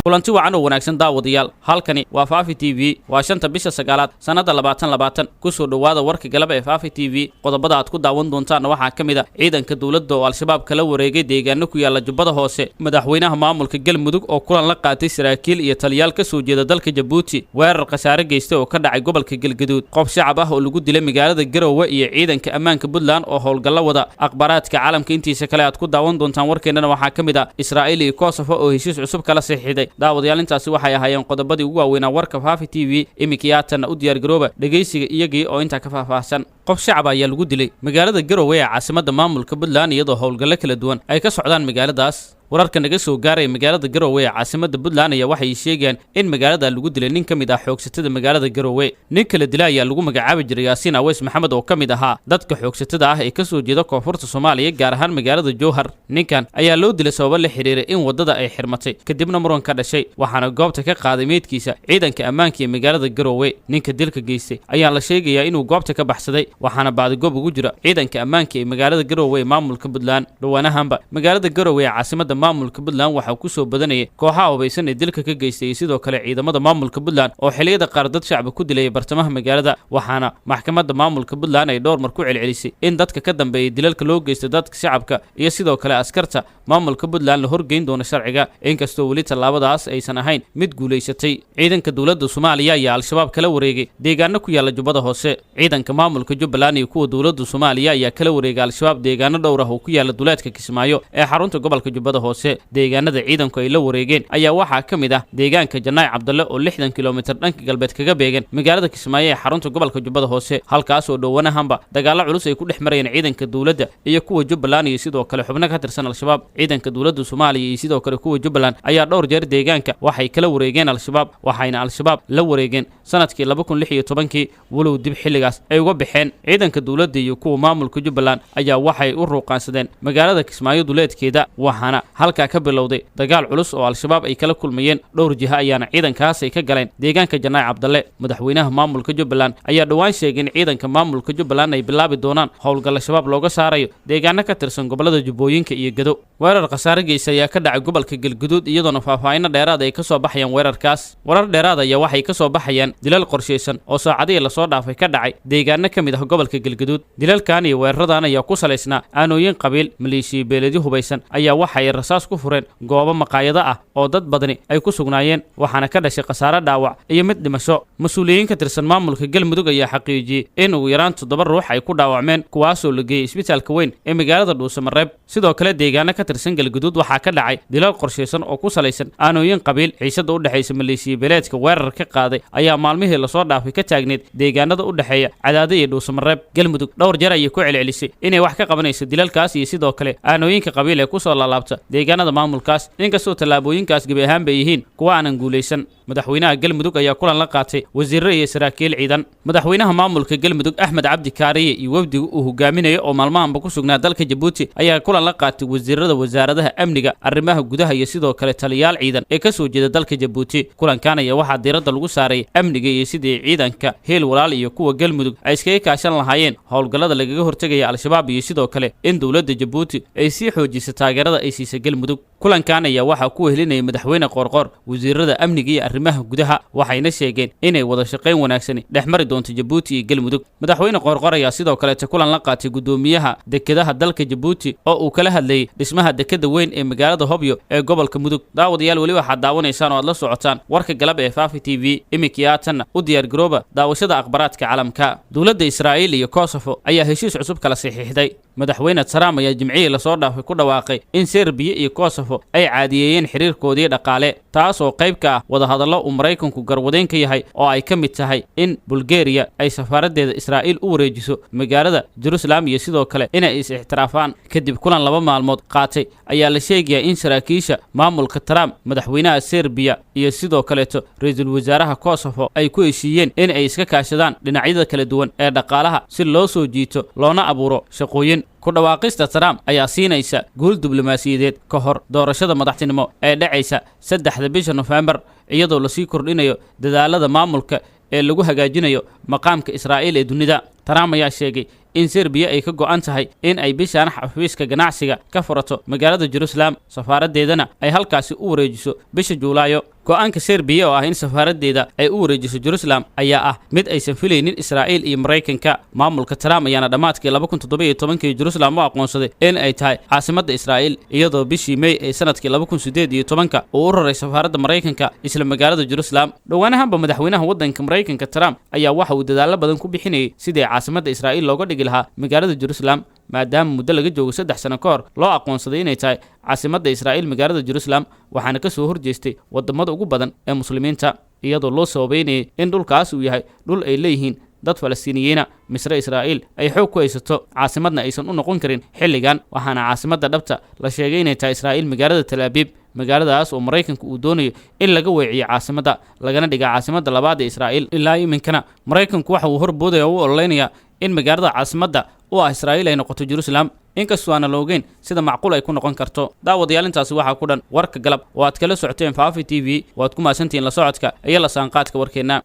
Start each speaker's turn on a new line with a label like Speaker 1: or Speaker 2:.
Speaker 1: Kulanti wacan oo wanaagsan, daawadayaal. Halkani waa Faafi TV. Waa 5-ta bisha 9-aad, sannadda 2020. Kusoo dhowaada warka galaba ee Faafi TV. Qodobada aad ku daawan doontaanna waxaa ka mid a ciidanka dowladda oo Al-Shabaab kala wareegay deegaano ku yaalla Jubbada Hoose, madaxweynaha maamulka Galmudug oo kulan la qaatay saraakiil iyo taliyaal ka soo jeeda dalka Jabuuti, weerar khasaare geysta oo ka dhacay gobolka Galgaduud, qof shacab ah oo lagu dilay magaalada Garowe iyo ciidanka ammaanka Puntland oo howlgallo wada. Akhbaaraadka caalamka intiisa kale aad ku daawan doontaan warkeennana waxaa ka mid ah Israa'iil iyo Kosovo oo heshiis cusub kala saxiixday. Daawadayaal, intaasi waxay ahaayeen qodobadii ugu waaweynaa warka Faafi TV. Iminkii haatanna u diyaargarooba dhegaysiga iyagii oo intaa ka faahfaahsan. Qof shacab ayaa lagu dilay magaalada Garowe ee caasimadda maamulka Puntland, iyadoo howlgallo kala duwan ay ka socdaan magaaladaas. Wararka naga soo gaaraya magaalada Garowe ee caasimadda Puntland ayaa waxay sheegayaan in magaalada lagu dilay nin ka mid ah xoogsatada magaalada Garowe. Nin kala dila ayaa lagu magacaabi jiray Yaasiin Aweys Maxamed oo ka mid ahaa dadka xoogsatada ah ee ka soo jeeda koonfurta Soomaaliya, gaar ahaan magaalada Jowhar. Ninkan ayaa loo dilay sababo la xiriiray in waddada ay xirmatay, kadibna muran ka dhashay, waxaana goobta ka qaaday meydkiisa ciidanka ammaanka ee magaalada Garowe. Ninka dilka geystay ayaa la sheegayaa inuu goobta ka baxsaday, waxaana baadigoob ugu jira ciidanka ammaanka ee magaalada Garowe ee maamulka Puntland. Dhowaanahanba magaalada Garowe ee caasimadda maamulka Puntland waxaa ku soo badanayay kooxaha hubaysan ee dilka ka geystay iyo sidoo kale ciidamada maamulka Puntland oo xilliyada qaar dad shacba ku dilayay bartamaha magaalada, waxaana maxkamadda maamulka Puntland ay dhowr mar ku celcelisay in dadka ka dambeeyay dilalka loo geystay dadka shacabka iyo sidoo kale askarta maamulka Puntland la horgeyn doono sharciga, inkastoo weli tallaabadaas aysan ahayn mid guulaysatay. Ciidanka dowladda Soomaaliya ayaa Al-Shabaab kala wareegay deegaano ku yaalla Jubbada Hoose. Ciidanka maamulka Jubbaland iyo kuwa dowladda Soomaaliya ayaa kala wareegay Al-Shabaab deegaano dhowr ah oo ku yaalla duleedka Kismaayo ee xarunta gobolka Jubbada Hoose. Deegaanada ciidanku ay la wareegeen ayaa waxaa ka mid ah deegaanka Jannaay Cabdalle oo 60 kilomitir dhanka galbeed kaga beegan magaalada Kismaayo ee xarunta gobolka Jubbada Hoose, halkaas oo dhowanahanba dagaallo culus ay ku dhex marayeen ciidanka dowladda iyo kuwa Jubbaland iyo sidoo kale xubno ka tirsan Al-Shabaab. Ciidanka dowladda Soomaaliya iyo sidoo kale kuwa Jubbaland ayaa dhowr jeer deegaanka waxay kala wareegeen Al-Shabaab, waxayna Al-Shabaab la wareegeen sanadkii 2016-kii, walow dib xilligaas ay uga baxeen. Ciidanka dowladda iyo kuwa maamulka Jubbaland ayaa waxay u ruuqaansadeen magaalada Kismaayo duleedkeeda, waxaana halkaa ka bilowday dagaal culus oo Al-Shabaab ay kala kulmayeen. Dhowr jiha ayaana ciidankaas ay ka galeen deegaanka Jannaay Cabdalle. Madaxweynaha maamulka Jubbaland ayaa dhowaan sheegay in ciidanka maamulka Jubbaland ay bilaabi doonaan howlgalla Shabaab looga saarayo deegaano ka tirsan gobollada Jubbooyinka iyo Gado. Weerar khasaare geysa ayaa ka dhacay gobolka Galguduud, iyadoona faahfaahinno dheeraad ay ka soo baxayaan weerarkaas. Warar dheeraad ayaa waxay ka soo baxayaan dilal qorshaysan oo saacadihii lasoo dhaafay ka dhacay deegaano ka mid ah gobolka Galguduud. Dilalkan iyo weeraradan ayaa ku salaysnaa aanooyin qabiil. Maleeshiya beeledyo hubaysan ayaa waxay rasaas ku fureen goobo maqaayado ah oo dad badani ay ku sugnaayeen, waxaana ka dhashay khasaare dhaawac iyo mid dhimasho. Mas-uuliyiin ka tirsan maamulka Galmudug ayaa xaqiijiyey in ugu yaraan toddoba ruux ay ku dhaawacmeen, kuwaasoo la geeyey isbitaalka weyn ee magaalada Dhuusamareeb. Sidoo kale, deegaano ka tirsan Galguduud waxaa ka dhacay dilal qorshaysan oo ku salaysan aanooyin qabiil. Xiisada u dhexaysa maleeshiya beeleedka weerar ka qaaday ayaa maalmihii lasoo dhaafay ka taagneyd deegaanada u dhexeeya Cadaado iyo Dhuusamareeb. Galmudug dhowr jeer ayay ku celcelisay inay wax ka qabanayso dilalkaas iyo sidoo kale aanooyinka qabiil ee kusoo laalaabta deegaanada maamulkaas, inkastoo tallaabooyinkaas gebi ahaan bay yihiin kuwa aanan guulaysan. Madaxweynaha Galmudug ayaa kulan la qaatay wasiirro iyo saraakiil ciidan. Madaxweynaha maamulka Galmudug Axmed Cabdi Kaariye iyo wafdiga uu hogaaminayo oo maalmahanba ku sugnaa dalka Jabuuti ayaa kulan la qaatay wasiirada wasaaradaha amniga, arrimaha gudaha iyo sidoo kale taliyaal ciidan ee ka soo jeeda dalka Jabuuti. Kulankan ayaa waxaa diiradda lagu saaray amniga iyo sidii ciidanka Heel Walaal iyo kuwa Galmudug ay iskaga kaashan lahaayeen howlgallada lagaga hortegaya Al-Shabaab iyo sidoo kale in dowladda Jabuuti ay sii xoojisa taageerada ay siisa Galmudug. Kulankan ayaa waxaa ku wehelinayay madaxweyne Qoorqoor wasiirada amniga iyo arrimaha gudaha, waxayna sheegeen inay wada shaqayn wanaagsani dhex mari doonto Jabuuti iyo Galmudug. Madaxweyne Qoorqoor ayaa sidoo kaleeta kulan la qaatay guddoomiyaha dekedaha dalka Jabuuti oo uu kala hadlayay dhismaha dekeda weyn ee magaalada Hobyo ee gobolka Mudug. Daawadayaal, weli waxaad daawanaysaan oo aad la socotaan warka galab ee Faafi TV. Iminkii haatanna u diyaargarooba daawashada akhbaraadka caalamka. Dowladda Israa'iil iyo Kosovo ayaa heshiis cusub kala saxiixday. Madaxweyne Trump ayaa Jimcihii lasoo dhaafay ku dhawaaqay in Serbiya iyo Kosovo ay caadiyeeyeen xiriirkoodii dhaqaale, taas oo qayb ka ah wadahadallo uu Maraykanku garwadeyn ka yahay oo ay ka mid tahay in Bulgeriya ay safaaraddeeda Israa'iil u wareejiso magaalada Jerusalem iyo sidoo kale inay is ixtiraafaan. Kadib kulan 2 maalmood qaatay ayaa la sheegayaa in saraakiisha maamulka Trump, madaxweynaha Serbiya iyo sidoo kaleeto ra-iisul wasaaraha Kosovo ay ku heshiiyeen in ay iska kaashadaan dhinacyada kala duwan ee dhaqaalaha si loo soo jiito loona abuuro shaqooyin. Ku dhawaaqista Trump ayaa siinaysa guul diblomaasiyadeed ka hor doorashada madaxtinimo ee dhacaysa 3-da bisha Nofembar, iyadoo lasii kordhinayo dadaalada maamulka ee lagu hagaajinayo maqaamka Israa'iil ee dunida. Trump ayaa sheegay In Serbiya ay ka go'an tahay in ay bishaan xafiiska ganacsiga ka furato magaalada Jerusalem, safaaraddeedana ay halkaasi u wareejiso bisha Juulaayo. Go'aanka Serbiya oo ah in safaaraddeeda ay u wareejiso Jerusalem ayaa ah mid aysan filaynin Israa'iil iyo Maraykanka. Maamulka Trump ayaana dhammaadkii 2017-kii Jerusalem u aqoonsaday in ay tahay caasimadda Israa'iil, iyadoo bishii Mey ee sanadkii 2018-ka uu u raray safaaradda Maraykanka isla magaalada Jerusalem. Dhowaanahanba madaxweynaha waddanka Maraykanka Trump ayaa waxa uu dadaallo badan ku bixinayay sidii caasimadda Israa'iil looga dhigi lahaa magaalada Jerusalem, maadaama muddo laga joogo 3 sano ka hor loo aqoonsaday inay tahay caasimadda Israa'iil magaalada Jerusalem. Waxaana ka soo horjeestay waddamada ugu badan ee Muslimiinta, iyadoo loo sababeynayay in dhulkaas uu yahay dhul ay leeyihiin dad Falastiiniyiina, Misre Israa'iil ay xoog ku haysato, caasimadna aysan u noqon karin xilligan. Waxaana caasimadda dhabta la sheegay inay tahay Israa'iil magaalada Talaabiib, magaaladaas oo Maraykanku uu doonayo in laga weeciyo caasimadda, lagana dhiga caasimadda labaad ee Israa'iil. Ilaa iminkana Maraykanku waxa uu horboodaya oo u ololeynayaa in magaalada caasimadda u ah Israa'iil ay noqoto Jerusalem, inkastoo aana la ogeyn sida macquul ay ku noqon karto. Daawadayaal, intaasi waxaa ku dhan warka galab oo aad kala socoteen Faafi TV. Waad ku mahadsantihiin la socodka iyo la saanqaadka warkeenna.